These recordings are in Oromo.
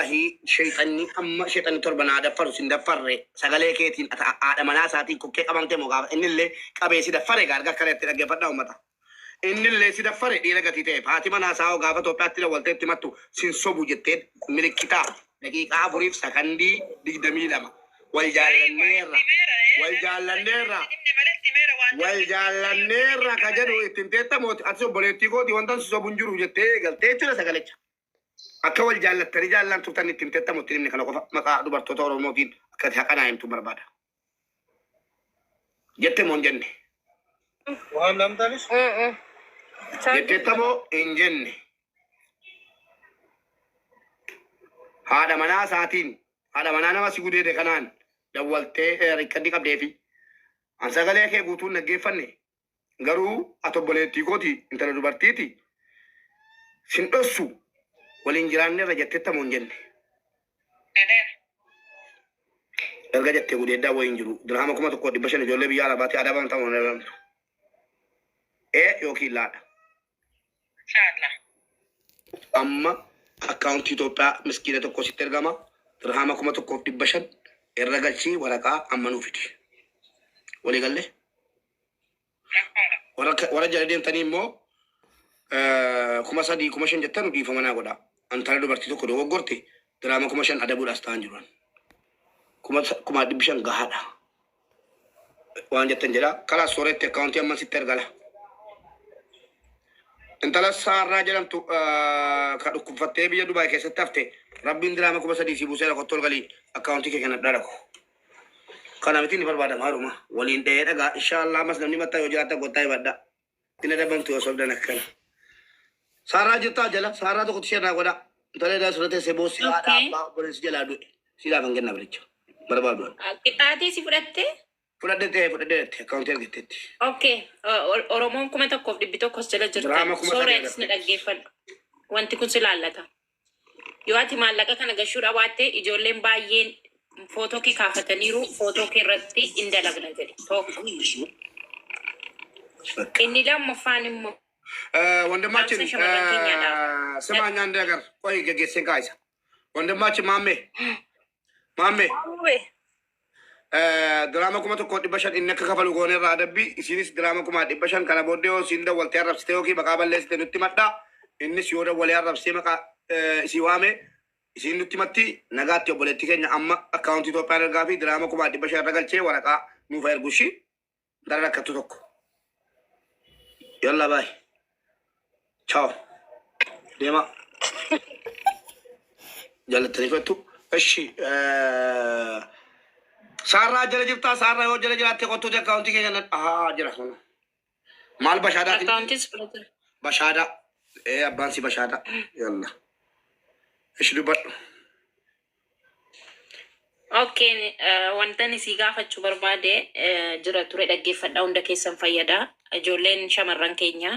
Wallaahi sheexanni amma sheexanni torba naa daffaru sin daffarre sagalee keetiin ata haadha manaa isaatiin kokkee qabamte moo gaafa innillee qabee si daffare gaa arga akkana itti dhaggeeffadhaa uummata. Innillee si daffare dhiira gatii ta'eef haati manaa isaa hoo gaafa Itoophiyaatti dawwaltee itti himattu sin sobu jettee milikkitaa daqiiqaa afuriif sakandii 22 wal jaallanneerra wal jaallanneerra wal jaallanneerra ka jedhu itti himteetta mooti atis obboleettii kooti wantan si sobu hin jiru jettee eegaltee jechuudha sagalecha. Akka wal jaallattanii jaallaan turtan itti himteetta moo itti hin himne kana qofa maqaa dubartoota Oromootiin akka ati haqa naa himtu barbaada. Jette moo hin jenne? Waan lamtanis Jetteetta moo hin jenne? Haadha manaa isaatiin haadha manaa nama si gudeede kanaan dawwaltee rikkaddi qabdeefi. An sagalee kee guutuun dhaggeeffanne Garuu ati obboleettii kooti intala dubartiiti sin dhossu waliin jiraanneerra jettetta moo hin jenne? Jedheera. Erga jettee gudeeddaa wayii hin jiru. Dirhama 1500 ijoollee biyya Arabaatti adabamta moo hin adabamtu? Ee yookiin laadha. Inshallah. Amma akkaawuntii Itoophiyaa miskiina tokko sitti ergama. Dirhama 1500 irra galchii waraqaa amma nuu fidi. Walii gallee? Warra warra jala deemtanii immoo 3000 5000 jettanu dhiifama naa godhaa. Antala dubartii tokko dogoggorte diraama 5000 adabuudhaas ta'an jiru. 500,000 gahaadha. Waan jettan jedha. Kalaas sooretti akkaawuntii amman sitti ergala. Intala Saarraa jedhamtu ka dhukkubfattee biyya Dubaay keessatti hafte rabbiin diraama 3000 sii buuseera kottu ol galii akkaawuntii kee kennadhaa dhaqu. Kana miti ni barbaadama haruma. Waliin dhahee dhagaa. Inshallah ammas namni mattaa yoo jiraattan kottaa himadha. Hin adabamtu yoo sobdan akkana. Saarraa jirtaa jala saarraa tokkotti ishee naa godhaa. Intala edaa sirra teessee boossi haadha Okay. abbaa obboleessi jalaa du'e. Silaaf hin kenna biricha. Barbaadu. Qixxaatii si fudhattee? Fudhadhe ta'e fudhadhe jette akkaawuntii argatteetti. Okay. Oromoon 1100 as jala jirtan. Diraama 3000 Sooreetis na argatteetti. dhaggeeffadhu. Wanti kun si laallata. Yoo ati maallaqa kana gashuu dhabaatte ijoolleen baay'een footoo kee kaafataniiru footoo kee irratti in dalagna jedhe. Tokko. Inni lammaffaan immoo ወንድማችን dhaamsa shamarran keenyaadhaaf. ስማኝ አንድ ነገር ቆይ ገጌሴን ካይሳ ወንድማችን ማሜ ማሜ Maamwe. Diraama 1500 inni akka kafalu goonerraa adabbii isinis diraama 500,000 kana booddee yoo isiin dawwaltee arrabsite yookiin maqaa balleessite nutti madhaa innis yoo dawwalee arrabsee maqaa isii waame isiin nutti matti nagaatti obboleetti keenya amma akkaawuntii Itoophiyaan ergaa fi diraama 500,000 irra galchee waraqaa nuuf ergu ishii gara rakkattu tokko. Yalla baay. Ciao. Deema. Jaalattanii fettu. Ishi. Saarraa jala jirtaa saarraa yoo jala jiraatte qottuuti akkaawuntii keenya nan ahaa jira sana. Maal bashaadaatiin? Akkaawuntiis fudhate. Bashaadaa. Ee abbaan si bashaadaa. Yalla. Ishi dubbadhu. Okay, wanta ani sii gaafachuu barbaade jira ture dhaggeeffadhaa hunda keessan fayyada. Ijoolleen shamarran keenya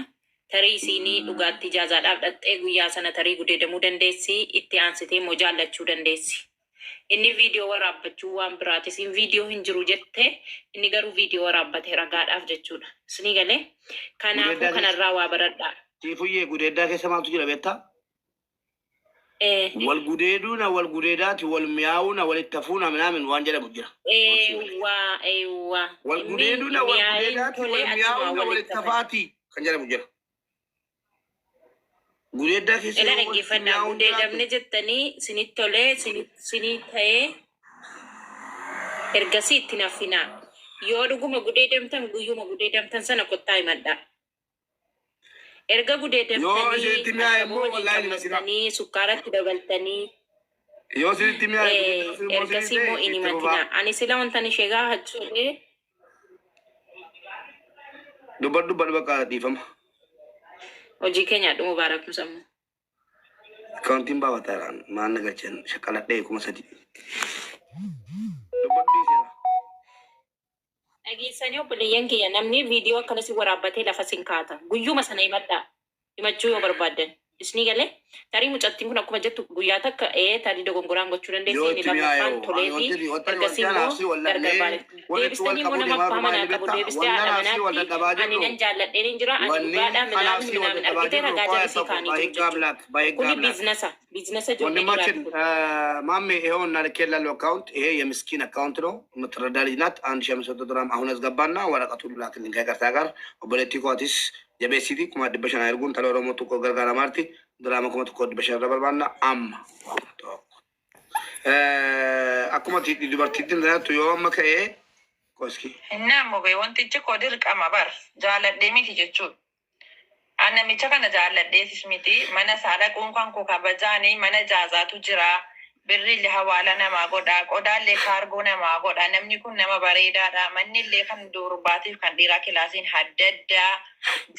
tarii isiinii dhugaatti ijaazaadhaaf dhaqxee guyyaa sana tarii gudeedamuu dandeessi, itti aansitee immoo jaallachuu dandeessi. Inni viidiyoo waraabbachuu waan biraati. Isin viidiyoo hin jiru jette, inni garuu viidiyoo waraabbate ragaadhaaf jechuudha. Isinii galee? Kanaafuu Gudeeddaa keessa. kanarraa waa baradhaa. Siifuyyee gudeeddaa keessa maaltu jira beektaa? Eh. Wal gudeeduuna wal gudeedaati wal miyaa'uuna walitti hafuuna minaamin waan jedhamu jira. Eewwa eewwa. Wal Inni gudeeduuna wal mi'aayin gudeedaati tolee wal achumaa miyaa'uuna walitti walitti hafan. hafaati kan jedhamu jira. Gudeeddaa keessa Ela yoo walitti dhaggeeffadhaa miyaa'uun jiraate gudeedamne jettanii sinitti tolee sinii ta'ee ergasii itti hin hafinaa. Yoo dhuguma gudeedamtan guyyuma gudeedamtan sana kottaa himadhaa. Erga yoo gudeedamtanii isinitti mi'aaye ashaboo immoo waliin wallaahi ni masina. qammasanii sukkaaratti dabaltanii Yoo isinitti mi'aaye gudeeddaa sun immoo isinii ergasii ta'e immoo hin itti fufaa. himatinaa. Ani sila wantan ishee gaafachuu Dubbadhu dubbadhu bakka dhiifama. hojii kee nyaadhu Mubaarak Musammaa. Akkaawuntiin baafataadhaan maal na galchan shaqaladhee 3000. Dubbadhu dhiiseera. Dhageessanii obboleeyyan kiyya namni viidiyoo akkana si waraabbatee lafa sin kaata. Guyyuma sana himadhaa. Himachuu yoo barbaaddan. Isinii galee tarii mucattiin kun akkuma jettu guyyaa takka tarii dogongoraan gochuu dandeessi Yoo inni itti mi'aayu lammaffaan toleefi ergasii immoo gargar baane. Deebistanii immoo nama abbaa manaa qabu deebistee haadha manaatti ani nan jaalladheen hin jira ani dhugaadhaa minaamin minaamin argitee ragaa jallisii kaanii jiru jechuudha. Kuni biizinasa biizinasa ijoollee ወንድማችን dhiiraati kun. ማሜ ይኸው እና ልኬላለሁ አካውንት ይሄ የምስኪን አካውንት ነው። የምትረዳ ልጅ ናት። 1500 ድራም አሁን አስገባና ወረቀቱን ላክልኝ ከይቅርታ ጋር ኦቦሌቲ ኮቲስ ጀቤሲቲ 1500 erguun tala Oromoo tokko gargaara maarti diraama 1500 irra barbaanna amma akkuma dubartittiin tanattu yoo amma ka'ee qoski Inni ammoo bee wantichi koo dirqama bar jaaladhee miti jechuudha. An namicha kana jaalladheetis miti mana isaa dhaquun kan koo kabajaanii mana jaazaatu jira. Birri illee hawaala namaa godha. Qodaallee kaargoo namaa godha. Namni kun nama bareedaadha. Manni illee kan durbaatiif kan dhiiraa kilaasiin adda addaa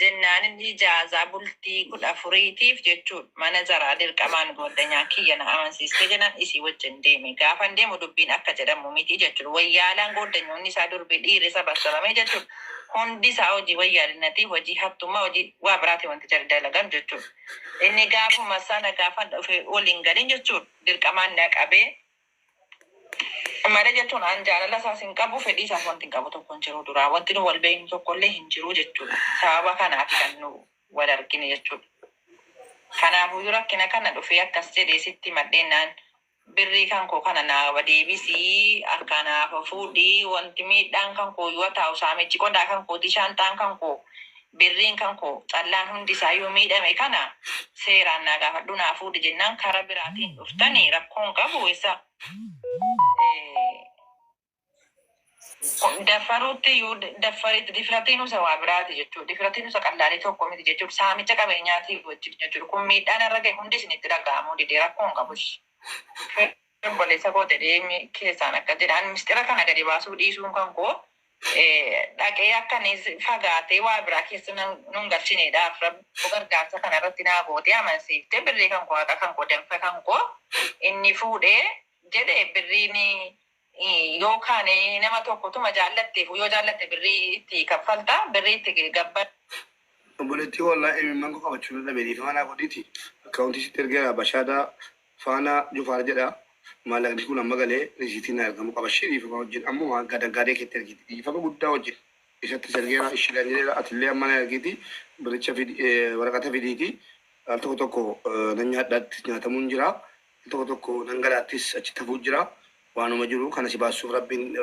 jennaan inni jaazaa bultii 14tiif jechuudha. Mana jaraa dirqamaan godhanyaa kiyya na amansiistee jennaan isii wajjin deeme. Gaafan deemu dubbiin akka jedhamu miti jechuudha. Wayyaalaan godhanyoonni isaa durbi dhiirri sabasabame jechuudha. Hundi isaa hojii wayyaalinati hojii hattummaa hojii waa biraati wanti jara dalagan jechuudha. Inni gaafuma sana gaafa dhufe waliin galin jechuudha. Dirqamaan na qabee malee jechuun an jaalala isaas hin qabu fedhii isaas wanti hin qabu tokko hin jiru duraa wanti nu wal beeknu tokko illee hin jiru jechuudha. Sababa kanaaf kan nu wal argine jechuudha. Kanaafuu rakkina kana dhufee akkas jedhee sitti maddeenaan birrii kan koo kana naa deebisii harkaa naaf fuudhii wanti miidhaan kan koo yoo taa'u saamichi qodaa kan kooti shaantaan kan koo birriin kan koo callaan hundi isaa yoo miidhame kana seeraan naa gaafadhu naa fuudhi jennaan karaa biraatiin dhuftanii rakkoon qabu isa. Daffaruutti iyyuu daffaritti difratiin isa waa biraati jechuudha. Difratiin isa qallaalii tokko miti jechuudha. Saamicha qabeenyaatiif wajjin jechuudha. Kun miidhaan irra gahe hundi isinitti dhaga'amuu didee rakkoon qabus. Obboleessa koo jedhee keessaan akka jedhan mistira kana gadi baasuu dhiisuun kan koo dhaqee akka inni fagaatee waa biraa keessa nun galchineedhaaf rabboo gargaarsa kana irratti naa gootee amansiiftee birrii kan koo haqa kan koo danfa kan koo inni fuudhee jedhee birriin yookaan nama tokkotuma jaallatteef yoo jaallatte birrii itti kaffalta birrii itti gabba. Obboleettii wallaa imimmaan koo qabachuu dadhabee dhiifama naa godhiiti. Akkaawuntii sitti ergeera Bashaadaa Faanaa Jufaar jedha. Maallaqni kun amma galee riisiitiin na argamu qaba. Ishee dhiifama wajjin ammoo gadaggaadee keetti ergiti. Dhiifama guddaa wajjin. Isatti ergeera ishiidhaan jedheera atillee amma na ergiti. Biricha waraqata fidiiti. Al tokko tokko nan nyaadhaattis nyaatamuun jira. Al tokko tokko nan galaattis achi tafuu jira. Waanuma jiru kana si baasuuf rabbiin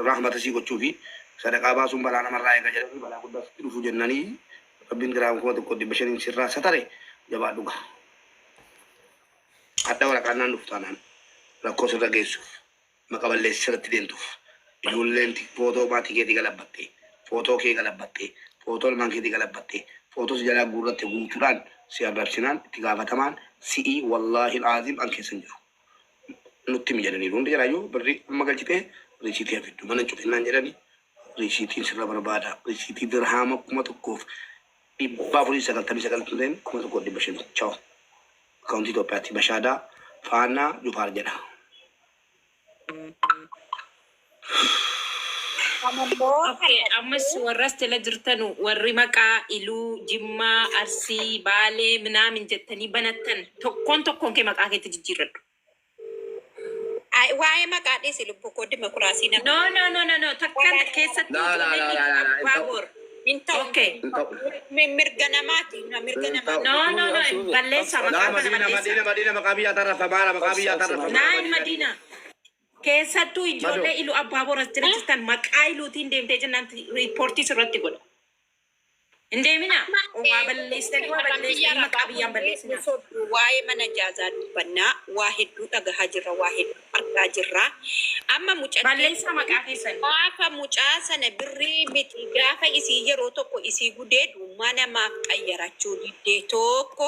rahmata sii gochuu fi sadaqaa baasuun balaa namarraa eega jedhanii balaa guddaa sitti dhufu jennanii rabbiin diraama 1500 sirraa satare jabaa dhuga. Hadda waraqaan naan dhuftu taanaan rakkoo sirra geessuuf maqa balleessi sirratti deemtuuf ijoolleen footoo maatii keetii galabbattee footoo kee galabbattee footoo ilmaan keetii galabbattee footoo si jalaa guurratte guutuudhaan si arrabsinaan itti gaafatamaan si'ii wallaahi aazim an keessa hin jiru. Nutti himi jedhanii hundi jalaayyuu birrii amma galchitee riisiitii hafiddu mana cufinnaan jedhanii riisiitiin sirra barbaada. Riisiitii dirhaama 1499 ta'een 1500 chaw. Akkaawuntii Itoophiyaatti Bashaadaa Faanaa Jufaar jedha. Okay, ammas warras jala jirtanu warri maqaa Iluu, Jimmaa, Arsii, Baalee, minaamin jettanii banattan tokkoon tokkoon kee maqaa keetti jijjiirradhu. Waa'ee maqaa dhiisi lubbuu koo dimokiraasii nama. No, no, no, no, no. Takkaan keessattuu Laa laa ijoolleen laa laa laa Iluu hin Abbaa ta'u. Boor. Hin ta'u. Okay. Hin ta'u. Mirga namaati. Mirga Hin namaati. ta'u. No, no, no. Balleessaa Laa maqaa kana Madiina balleessaa. Madiina Madiina maqaa biyyaa tarrafa maara maqaa biyyaa tarrafa maara Naan Madiina. Madiina. Keessattuu Madoo. ijoollee Iluu Abbaa Boor as jala jirtan maqaa Iluutiin deemtee jennaan riippoortii sirratti godha. Hin deemina. Waa balleessitanii waa balleessitanii maqaa biyyaan balleessinaa. Waa'ee mana jaazaa dubbannaa waa hedduu dhagahaa jirra waa hedduu argaa jirra. Amma mucattiin Balleessaa maqaa keessan. gaafa mucaa sana birrii miti gaafa isii yeroo tokko isii gudeedu mana maaf qayyarachuu diddee tokko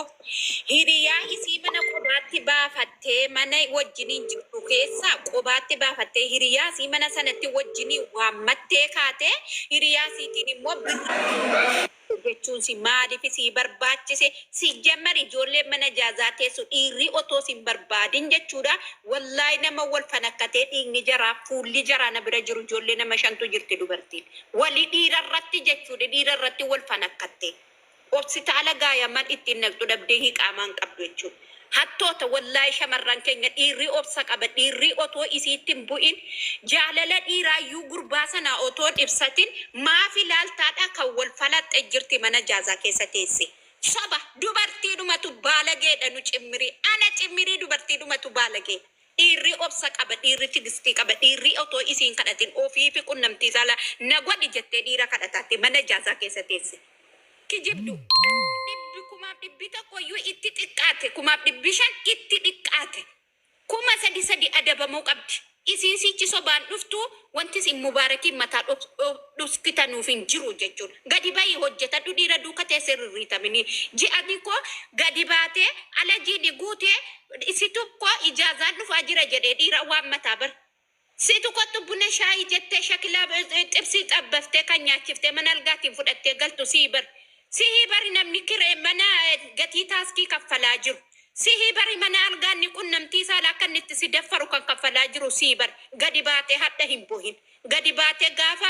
hiriyaa isii mana qobaatti baafattee mana wajjiniin jirtu keessaa qobaatti baafattee hiriyaa isii mana sanatti wajjiniin waammattee kaatee hiriyaa isiitiin immoo birrii jechuun si maaliif si barbaachise si jammar ijoollee mana jaazaa teessu dhiirri otoo si hin barbaadin jechuudha. Wallaahi nama wal fanakkatee dhiigni jaraa fuulli jaraa na bira jiru ijoollee nama shantu jirti dubartiin. Wali dhiira irratti jechuudha dhiira irratti wal fanakkattee. Hospitaala gaayaman ittiin naqxu dhabdee hiqaamaan qabdu jechuudha. Hattoota wallaahi shamarran keenya, dhiirri obsa qaba. Dhiirri otoo isiitti hin bu'in, jaalala dhiiraayyuu gurbaa sanaa otoo hin ibsatin, maaf ilaaltaadha kan wal falaxxe jirti mana jaazaa keessa teesse. Soba, dubartiidhumatu baalageedha. Nu cimmirii, ana cimmirii, dubartiidhumatu baalageedha. Dhiirri obsa qaba, dhiirri tigistii qaba, dhiirri otoo isiin kadhatin ofii fi qunnamtii saalaa na godhi jettee dhiira kadhataatti mana jaazaa keessa teesse. Kijibdu. Dhibbi 1001 iyyuu itti xiqqaate, 1500 itti xiqqaate. 3000 adabamuu qabdi. Isiin sichi sobaan dhuftu, wanti isin Mubaarakiin mataa dhuskitanuuf hin jiru jechuudha. Gadi bahi hojjetadhu, dhiira duuka teessee rirriitaminii. Ji'ani koo gadi baatee ala jiidhi guutee si tokko ijaazaan dhufaa jira jedhee dhiira waan mataa bar. Situ kottu buna shaayii jettee shakilaa xibsii xabbaftee kan nyaachiftee mana algaatiin fudhattee galtu sii bar. Sihii bari namni kiree mana gatii taaskii kaffalaa jiru. Sihii bari mana algaa inni qunnamtii saalaa akka inni itti si daffaru kan kaffalaa jiru sii bar. Gadi baatee hadha hin bohin. Gadi baatee gaafa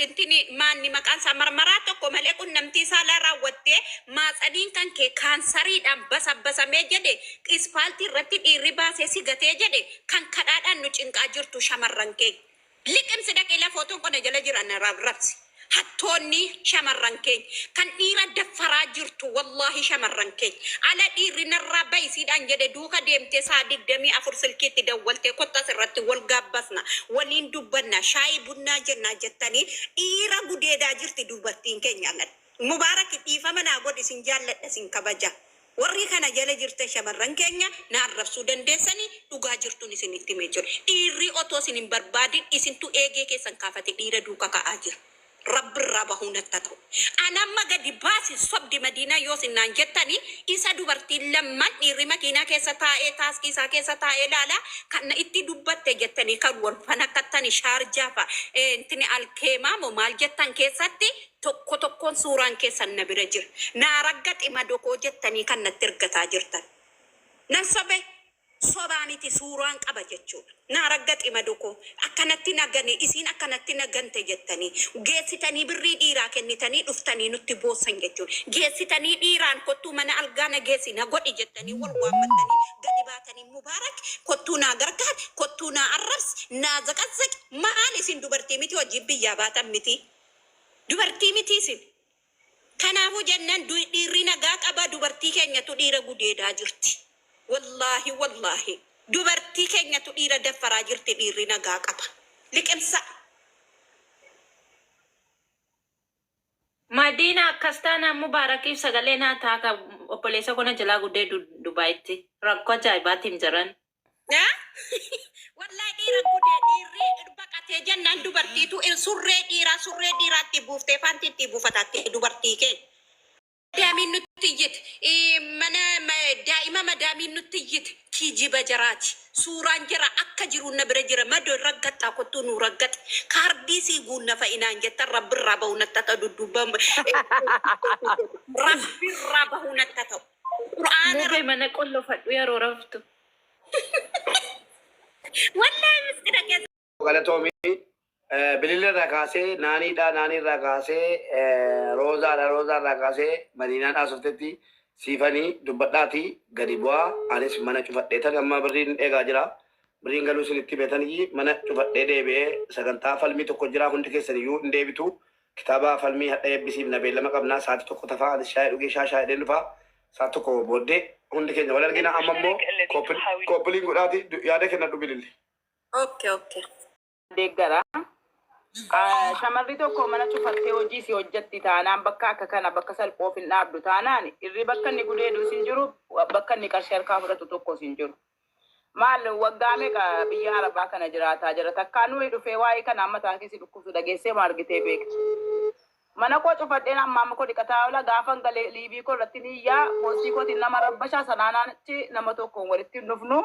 intini maanni maqaan isaa marmaraa tokko malee qunnamtii saalaa raawwattee maatsaniin kan kee kaansariidhaan basabbasamee jedhe, ispaaltii irratti dhiirri baasee si gatee jedhe, kan kadhaadhaan nu cinqaa jirtu shamarran keenya. Liqimsi dhaqee lafootoon qona jala jiran rabsi. Hattoonni shamarran keenya kan dhiira daffaraa jirtu wallaahi shamarran keenya. Ala dhiirri narraa bayisiidhaan jedhe duuka deemtee sa'a 24 silkiitti dawwaltee, kottas irratti wal gaabbasna, waliin dubbanna, shaayii bunnaa jennaa jettanii dhiira gudeedaa jirti dubartiin keenya alatti. Mubaarak, dhiifama naa godhi, sin jaalladha, sin kabaja. Warri kana jala jirtan shamarran keenya na arrabsuu dandeessanii, dhugaa jirtuun isinitti himee jiru. Dhiirri otoo isin hin barbaadin isintu eegee keessan kaafate dhiira duuka ka'aa jira. Rabbirraa bahuu natti haa ta'u. Ani amma gadi baasi sobdi Madiinaa yoo isin naan jettani, isa dubartiin lamman dhiirri makiinaa keessa taa'ee taaskii isaa keessa taa'ee laala kan itti dubbatte jettanii kan wal fanakkattani Shaarjaa fa'a intini alkeemaa moo maal jettan keessatti tokko tokkoon suuraan keessan na bira jira. Naa raggaxi madokoo jettanii kan natti ergataa jirtan. Nan sobe, sobaa miti, suuraan qaba jechuudha. Naa raggaxi madokoo akkanatti na gane, isiin akkanatti na gante jettanii geessitanii birrii dhiiraa kennitanii dhuftanii nutti boossan jechuudha. Geessitanii dhiiraan kottuu mana algaa na geessi na godhi jettanii wal waammattanii gadi baatanii, Mubaarak kottuu naa gargaar, kottuu naa arrabsi, naa zaqazzaqi. Maal isin dubartii miti? Hojii biyyaa baatan miti? Dubartii miti isin? Kanaafuu jennaan dhiirri nagaa qaba, dubartii keenyatu dhiira gudeedaa jirti. Wallaahi wallaahi, dubartii keenyatu dhiira daffaraa jirti, dhiirri nagaa qaba. Liqimsa. Madiina, akkas taanaan Mubaarakiif sagalee naa ta'a ka obboleessa kona jalaa guddee Dubaayitti rakkoo ajaa'ibaatiin jiran. Wallahi dhiira gudee dhiirri baqatee jennaan dubartiitu surree dhiiraa surree dhiiraatti buuftee faantiitti buufataatti dubartii keenya. Madaamiin nutti iyyite, mana daa'ima madaamiin nutti iyyite, kijiba jaraati. Suuraan jara akka jiru na bira jira. Madoo raggaxxaa kottuu nu raggaxe. Kaardii sii guunna fa'inaan jettan, rabbirraa bahu natti ta'u, dudduuba rabbirraa bahu natti ta'u. Qur'aana. Mubee, mana qollofadhu yeroo raftu. Wallahi miskina keessa. Galatoomii. Bilila irraa kaasee naaniidha, naanii irraa kaasee roozaadha, roozaa irraa kaasee Madiinaan haasoftetti siifanii dubbadhaati gadi bu'aa. Anis mana cufadhee tan amma birriin eegaa jira. Birriin galuu isin itti beetanii mana cufadhee deebi'ee sagantaa falmii tokko jira, hundi keessan iyyuu hin deebitu. Kitaaba falmii hadha eebbisiif na beellama qabnaa, sa'aatii 1 tafaa. Anis shaayii dhugee shaa shaayii dhufaa, sa'aatii 1 booddee hundi keenya wal argina. Amma immoo copy link godhaati yaada kennadhu, Bililli. Okay. Deeggara. Shamarri tokko mana cufattee hojii si hojjetti taanaan, bakka akka kana bakka salphoof hin dhaabdu taanaan, irri bakka inni gudeedus hin jiru, bakka inni qarshii harkaa fudhatu tokkos hin jiru. Maal waggaa meeqa biyya Arabaa kana jiraataa jira? Takkaa nuyi dhufee waa'ee kana amma mataa keessi dhukkubsu dhageessee maa argitee beektu? Mana koo cufadheen amma amma koo dhiqataa oola. Gaafan galee live koo irratti ni iyyaa, poostii kootiin nama rabbashaa sanaanaan achi nama tokkoon walitti hin dhufnu.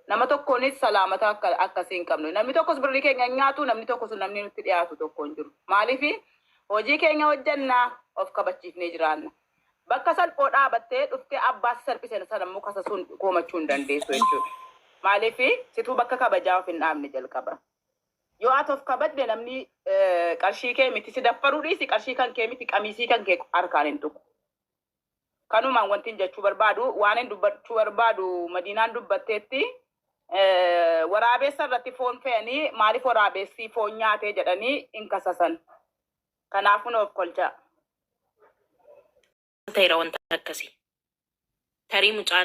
Nama tokkoonis salaamata akka akkasii hin qabnu. Namni tokkos birrii keenya hin nyaatu, namni tokkos namni nutti dhiyaatu tokko hin jiru. Maaliif? Hojii keenya hojjannaa, of kabachiifnee jiraanna. Bakka salphoo dhaabattee dhuftee abbaa si salphise sana immoo kasasuun koomachuu hin dandeessu jechuudha. Maaliif? Situu bakka kabajaa of hin dhaabne jalqaba. Yoo ati of kabajde namni qarshii kee miti si daffaruu dhiisi, qarshii kan kee miti, qamiisii kan kee harkaan hin tuqu. Kanumaan wanti hin jechuu barbaadu, waan hin dubbachuu barbaadu, Madiinaan dubbatteetti, waraabessa irratti foon fe'anii maaliif waraabessi foon nyaatee jedhanii hin kasasan. Kanaafuu nu of kolchaa. Ta'eera wanta akkasii. Tarii mucaan